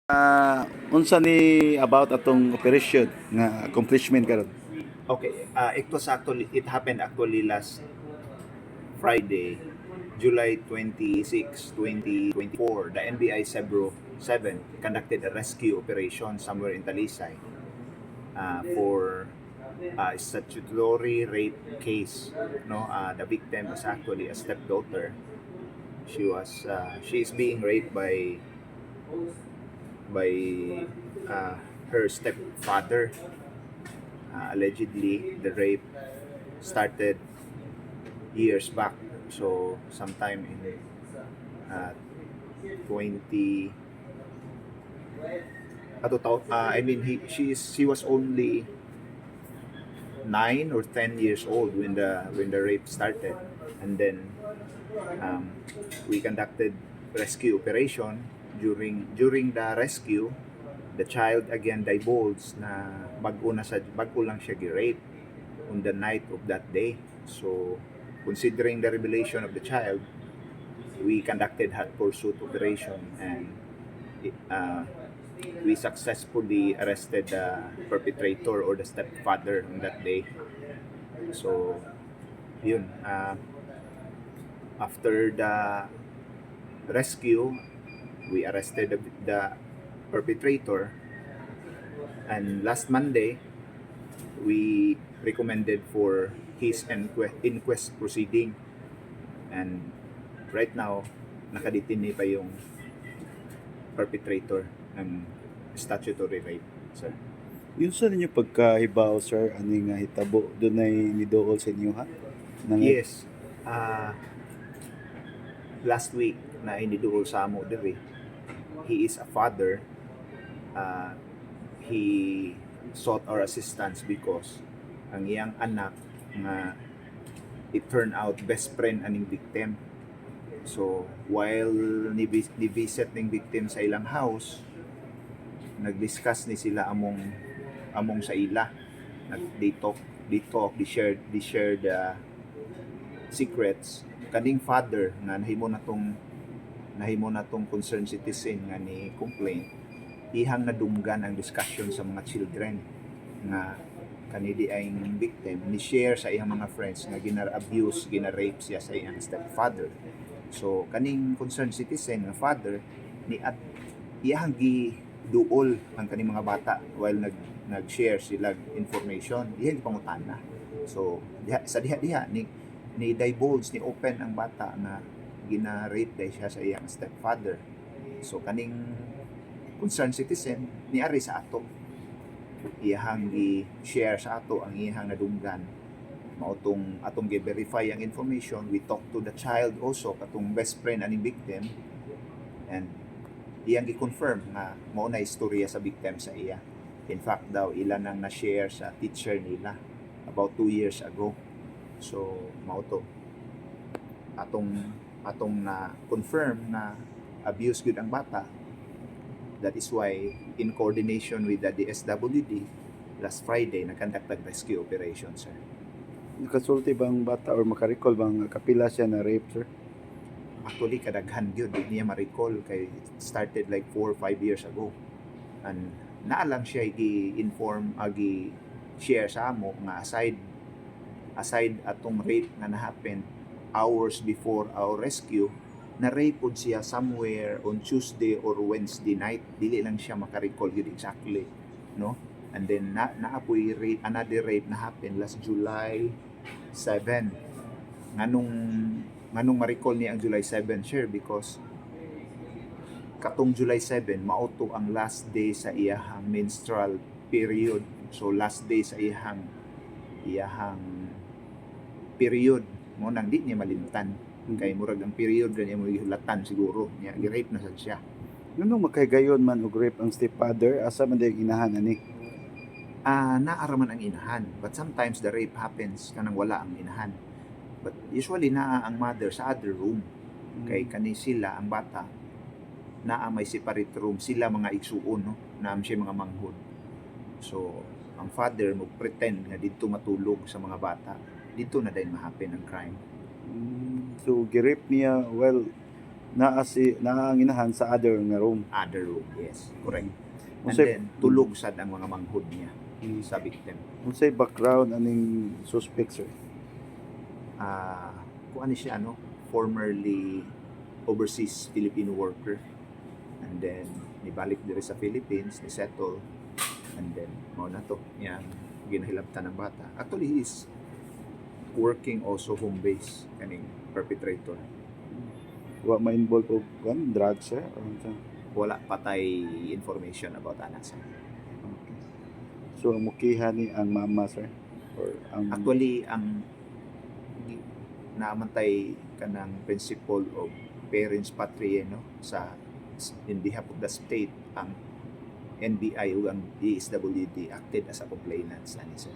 Unsa ni about atong operation nga accomplishment karon? Okay, it happened actually last Friday, July 26, 2024. The NBI CEBRO 7 conducted a rescue operation somewhere in Talisay for statutory rape case. No, the victim is actually a stepdaughter. She is being raped by her stepfather. Allegedly, the rape started years back. So, sometime in 20 ato I mean, he she is she was only 9 or 10 years old when the rape started, and then we conducted rescue operation. During the rescue, the child again divulged na bag-o lang siya gi-rape on the night of that day. So considering the revelation of the child, we conducted hot pursuit operation and we successfully arrested the perpetrator or the stepfather on that day. So yun, after the rescue, we arrested the perpetrator, and last Monday we recommended for his inquest proceeding, and right now nakadetain pa yung perpetrator ng statutory rape, sir. Unsa ninyo pagkahibaw, sir, ani nga hitabo, dunay niduol sa inyo ha? Nang Yes. Last week na iniduol sa amo diri. He is a father. He sought our assistance because ang iyang anak nga it turned out best friend aning victim. So while ni visit ning victim sa ilang house, nag-discuss ni sila among sa ila. Nag they talk, they shared the secrets. Kaning father nga nahimo na tong concerned citizen nga ni complaint, ihang nadunggan ang discussion sa mga children nga kani diay victim ni share sa iyang mga friends nga gina-abuse, gina-rape siya sa iyang stepfather. So kaning concerned citizen nga father ni at iyang gi duol ang kaning mga bata while nag-share sila information, iyang gipangutana. So diha sa diha diha ni ni divulge, ni open ang bata nga gina-rape diay siya sa iyang stepfather. So kaning concerned citizen niari sa ato, iyahang gi-share sa ato ang iyahang nadunggan. Mao tong atong gi-verify ang information. We talk to the child also, katong best friend aning victim, and iyang gi-confirm nga mao na istorya sa victim sa iya. In fact daw, ila nang na-share sa teacher nila about 2 years ago. So mao to atong na confirm na abuse gyud ang bata. That is why in coordination with the DSWD, last Friday nag-conduct og rescue operation, sir. Nakasulti ba ang bata or makarecall ba nga kapila siya na rape, sir? Actually, kadaghan gyud. Di niya ma-recall kay it started like 4 or 5 years ago, and naa lang siya gi-inform, agi share sa amo nga aside atong rape nga na-happen hours before our rescue, na rape pod siya somewhere on Tuesday or Wednesday night. Dili lang siya maka-recall gyud exactly, no? And then na naapoy rape, another rape na happen last July 7. Nganong ma-recall niya ang July 7, sir? Because katong July 7 mao to ang last day sa iyahang menstrual period. So last day sa iyahang period mo nang di niya malimtan kay murag ang period ra niya mo gihulatan siguro niya, gi-rape na sad siya. Nganong makahigayon man og rape ang stepfather, asa man diay ang inahan ani? Ah, naa ra man ang inahan, but sometimes the rape happens kanang wala ang inahan, but usually naa ang mother sa other room kay kani sila, ang bata, naa may separate room sila mga igsuon, no? Naa siya mga manghod. So ang father mo pretend nga didto matulog sa mga bata, didto na din ma-happen ang crime. So gi-rape niya while Naa si naa ang inahan sa other nga room. Other room, yes, correct. And Unsay then tulog sad ang mga manghud niya sa victim. Unsay background aning suspect, sir? Kung ano siya, ano, formerly overseas Filipino worker and then nibalik diri sa Philippines, ni settle, and then mao na to yang ginahilabtan ng bata. Actually, he is working also home base, kaning perpetrator. Wa ma-involve og kuan, drugs, sir, or unsa? Wala patay information about ana, sir. Okay. So ang mukiha ni ang mama, sir, or ang Actually, ang naamantay kanang principle of parens patriae, no, sa in behalf of the state, ang NBI ug ang DSWD acted as a complainant ani, sir.